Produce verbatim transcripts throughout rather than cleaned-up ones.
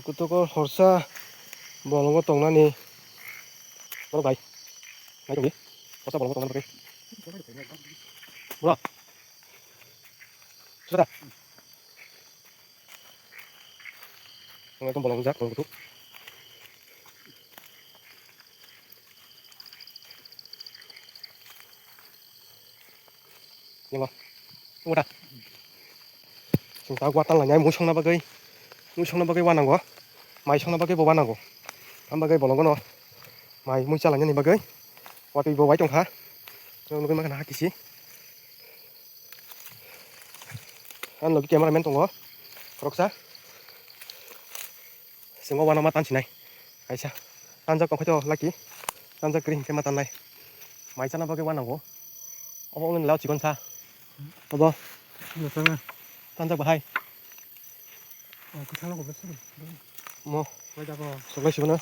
Kutuko horsa bolongo tongnani. Borok bai. Bai tongdi. Horsa bolongo tongnani bagwi. Bro. Sudah. Ang ekdom bolong jak, bolong kutuk. Nimo. Udah. Sing ta gua tan lanya, mui songna bagwi. Mui songna bagwi wanango. Mai songna bagwi bo wanango. Am bagwi bolong gono. Mai mui chalanya ni bagwi. Watwi bo bai tongkha. Nugwi mankha na hakisi. Ang logi cameraman tongo. Khoroksa. Singo wano ma tansinai. Kaisa. Tanjak tongkhaito laki. Tanjak kri hinkhe ma tannai. Mai chana bagwi wanango. Obo wngni lao chikon sa. Obo. Tanjak bahai. Mo. Soklai sibana.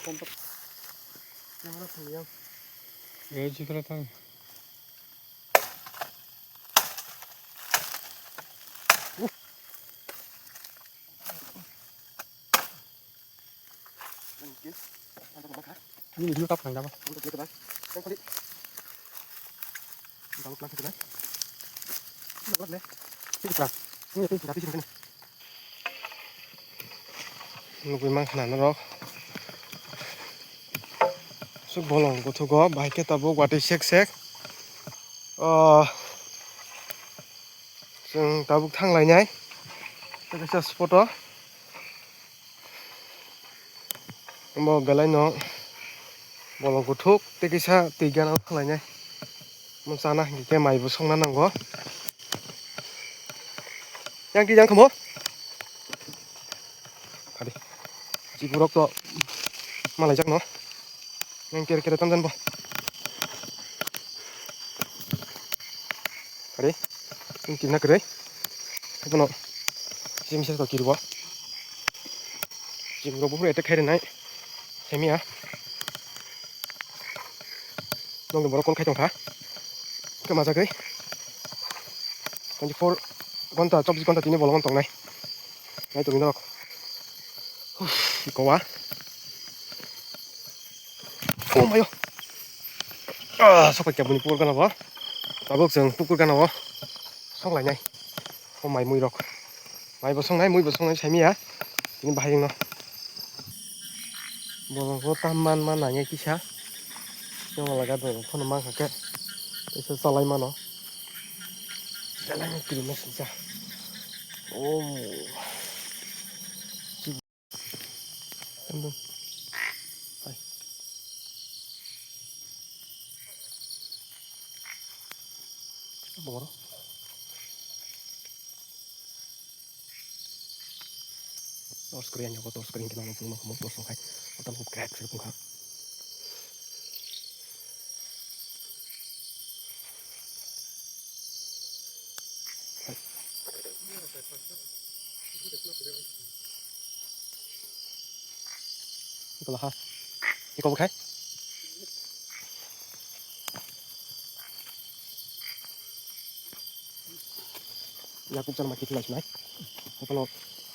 Ini video tap nang dama. Nugwi mankha na norok. Suk bolong kuthugo bahai khe tabuk watwi sek sek. O chwng tabuk thang lainai. Tei kaisa spot o. Omo belai no bolong kuthuk tei kisa twi gana khlainai. Omo chana hinkhe mai bo songna nango. Yang twi yang kamo. Adi. Chiburok to malai jak no. Yang kere kere tamjan bo. Adi. Yang kirna kere. Bono. Simi sa to kirbo. Chiburok buphuru attack khairwnai. Semiya. Nokni borok call khai tongkha. Khe majagwi. Twenty four ghonta, chobbish ghonta tini bolong tongnai. Nai tongwi norok. Huf, kowa. Oh mayo. Ah, sopai kebuni pukur gana bo. Tabuk chwng pukur gana bo. Sok lainai. O mai mui rok. Mai bo songnai, mui bo songnai saimiya. Tini bahai wngno. Borok bo tam man man nangya kisa. Tamo laga borok phano mankha khe. Teisa chalai mano. Belai no kirima singcha. Oh. Hai. Boro. Tor screen, tor screen kena mo phunukma kamo tor song khai. Otam kok crack se phungkha. Iko laha. Iko bukhai. Yakub jan maki tilai sinai. Ikono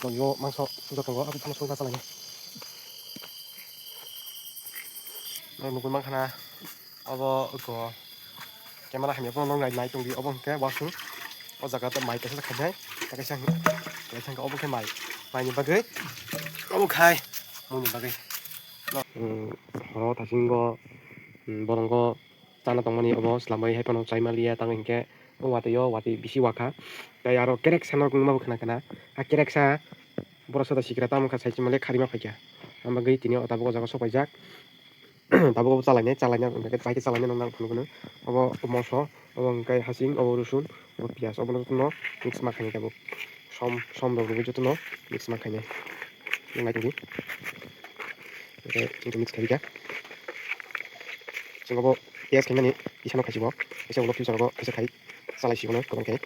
nongyo mangso joto go aku phano songkha salai. Nai nugui mangkhana. Obo eko camera hamya phano nong nai nai tongdi obo hwnkhe wasung o jaga tei mai kaisa khainai tei kaisa hwnkhe obo khe mai maini bagwi obo khai mungni bagwi. Horo thasingo borongo chana tongmani obo swlamwi hai phano chai manliya tamo hinkhe o watwi o watwi bisi wakha tei aro kerek sana wngma bo khna khna a kerek sa borok soda sikra tamo kha sai chimale kharima phaikha. Amo bagwi tini o tabuk o jaga sok paijak. Tabuk obo chalainai, chalainai, hwnkhe bai khe chalainai nang phunukgo. Obo moso, obo hwnkhe hasing, obo rosun, obo piyaj, obono jotono mix ma khainai tabuk. Som, som rok rwgwi jotono mix ma khainai. Nung nai tongdi. Hwnkhe mix khai kha. Chwng obo piyaj khaimani kisa no khai si bo. Kisa ulo future rogo kisa khai chalai si bono kwbang khe.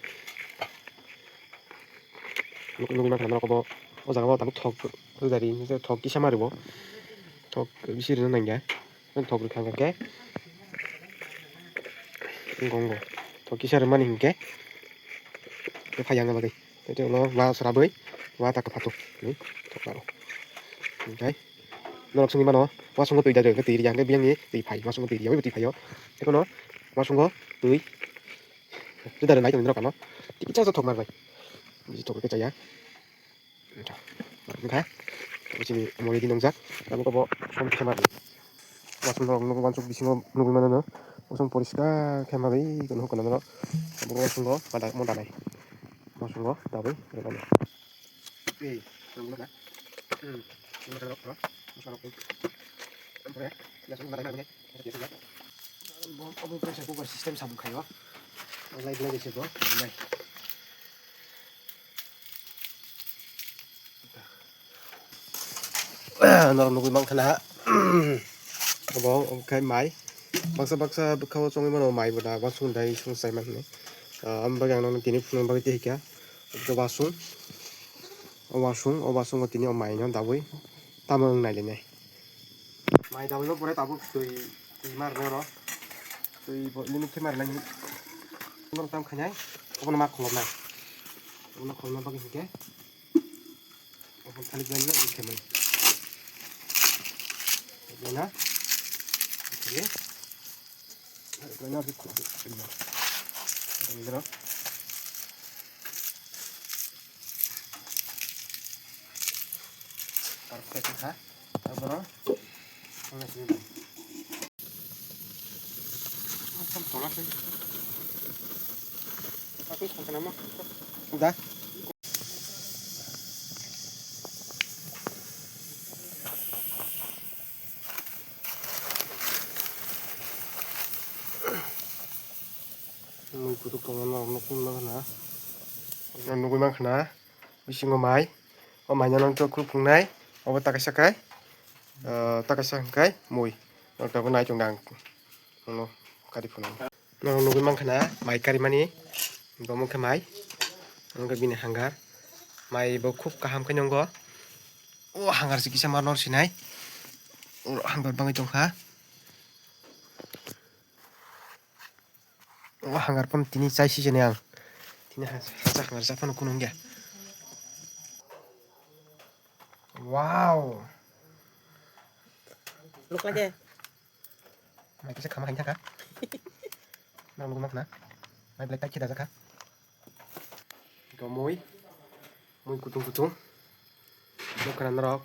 Nuk-, nukgwi mankha norok obo, o jaga o tabuk thok rwjari, thok kisa ma rwo, thok bisi rwna nangya, thok rwkha hwnkhe, gongo, thok kisa rwmani hinkhe, phai yang bagwi, tei ulo ma srabwi, wa ta kwphato, hmm, thok rwo. Hwnkhe norok swngwi mano, uasungo twi da, twi rwya hwnkhe biyangni twi phai, uasungo twi rwya, abo twi phaio. Ekhono uasungo twi juda rwnai tongwi norok ano. Tikisa jothok narwknai. Bisi thok khe chaya. Wngkha. Bisi ni omo ready nwngjak. Abo khe bo som kisa narwknai. Uasung norok nukgo uansuk bisingo nugwi mano no. Uasung poriskar khe magwi tongo hwnkheno norok. Abo uasungo ma da-, mo danai. Uasungo dabwi rwnai. Ei, nunggu na. Hmm, ini makan rok, bro. Makan rok. Ampun ya. Ya, sudah makan lagi. Oke, sudah. Bom, obo pressure cooker system sabung kayo. Lai, lai, desa, bro. Lai. Norok nugwi mankha na. Obo, obo khai mai. Baksa, baksa, bwkhao chongwi mano mai bo da, uansukni dai song chai man hinwi. Ah, aboni bagwi ang nono tini phunukna bagwi tei hikha. Obo wasung. O wasung, o wasungo tini o maino dabwi tamo wng nailainai. Mai dabwino pore tabuk twi, twi ma rwnai oro. Twi bo limit khe ma rwnai. Norok tam khainai. Obono ma kholobnai. Obono kholobna bagwi hinkhe. Obono thalik bai no wngkhe mani. Wngkhe na. Wngkhe. Wngkhe na, wngkhe na. Perfect wngkha. Taborok wngkha sini. Asam tola sini. Aku sangkana mah. Udah. Mui kutuk tongma norok nukwi mankha na. Nukwi mankha na. Bisingo mai. O mai no nang tok khuk phungnai. Obo takaisa kai. Ah, takaisa hwnkhe mui. Norok tabuk nai tongda ang. Ano kari phunuknai. Norok nugwi mankha na mai karimani, omo khe mai, omo khe bini hangar, mai bo khub kaham khe nwngo, o hangar se kisa ma nor sinai, o hangar bangwi tongkha, o hangar phano tini chai sijani ang, tini hachak hangar cha phano kunu wngya, wow. Mai kisa khama hai thangkha. Nang nugwi mankha na. Mai belai tight khe dajak kha. Iko mui. Mui kutung kutung. Nukha na norok.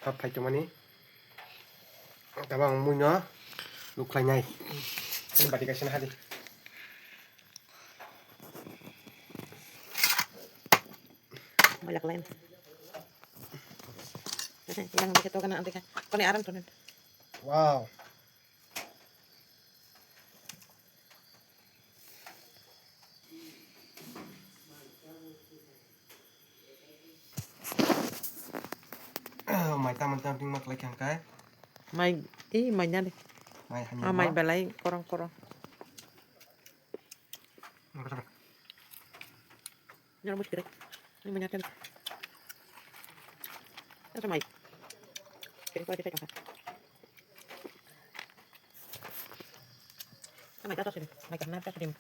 Hap phai tongmani. Tabang mui no. Luk khlainai. Ani bati kaisa na hadi. Malak lain. Yang dikit tu kena antika. Kau ni aram tu nen. Wow. Mai tamo tamo ting mak lai khang kai. Mai, ih, mai nyali. Mai hani. Ah, mai belai korong korong. Nyala musti deh. Ini banyak kan. Ada mai. Kira kira kita coba. Mai kata sini, mai kata sini.